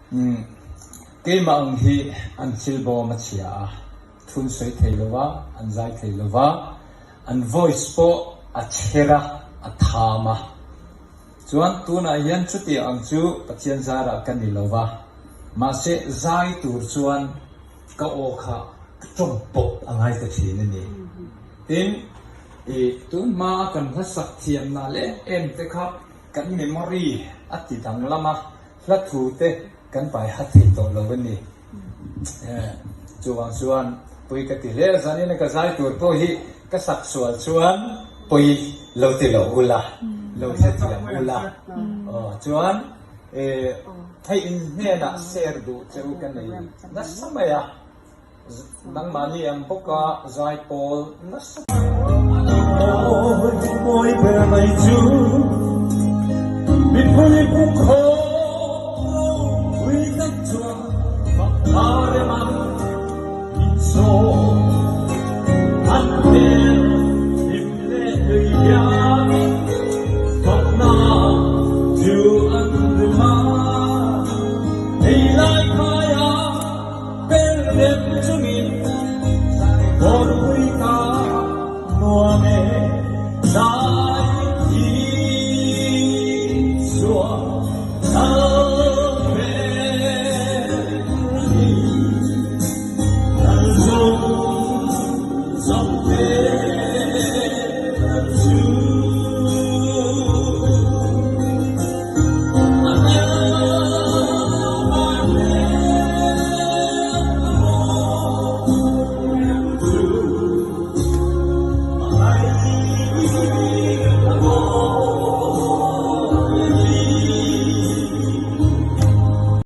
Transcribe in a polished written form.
Keimah ang hi an thil bawm a chhia a, thun sawi thei lo va, an zai thei lo va, an voice pawh a chher a, a tham a. Chuan tunah hian chutiang ang chu Pathian zarah ka ni lo va, mahse zai tur chuan ka aw kha ka tawng pawp a ngai ta thin a ni. Tin, i tun hmaa kan hlasak thiamna leh em te kha kan memory a ti danglam a, hla thu te kan pai hat thei tawh lo a ni. Chuvang chuan pawi ka ti hle a, zanin a ka zai tur pawh hi ka sak sual chuan pawi lo ti lo ula, lo hrethiam ula. Aw chuan hei in hnenah share duh che u ka nei nasa mai a. Nangmahni ang bawka zai pawl nasa Mawi mawi ber mai chu Mipui pungkhawm lo pui tak chuan Fak thar em ang min sawi.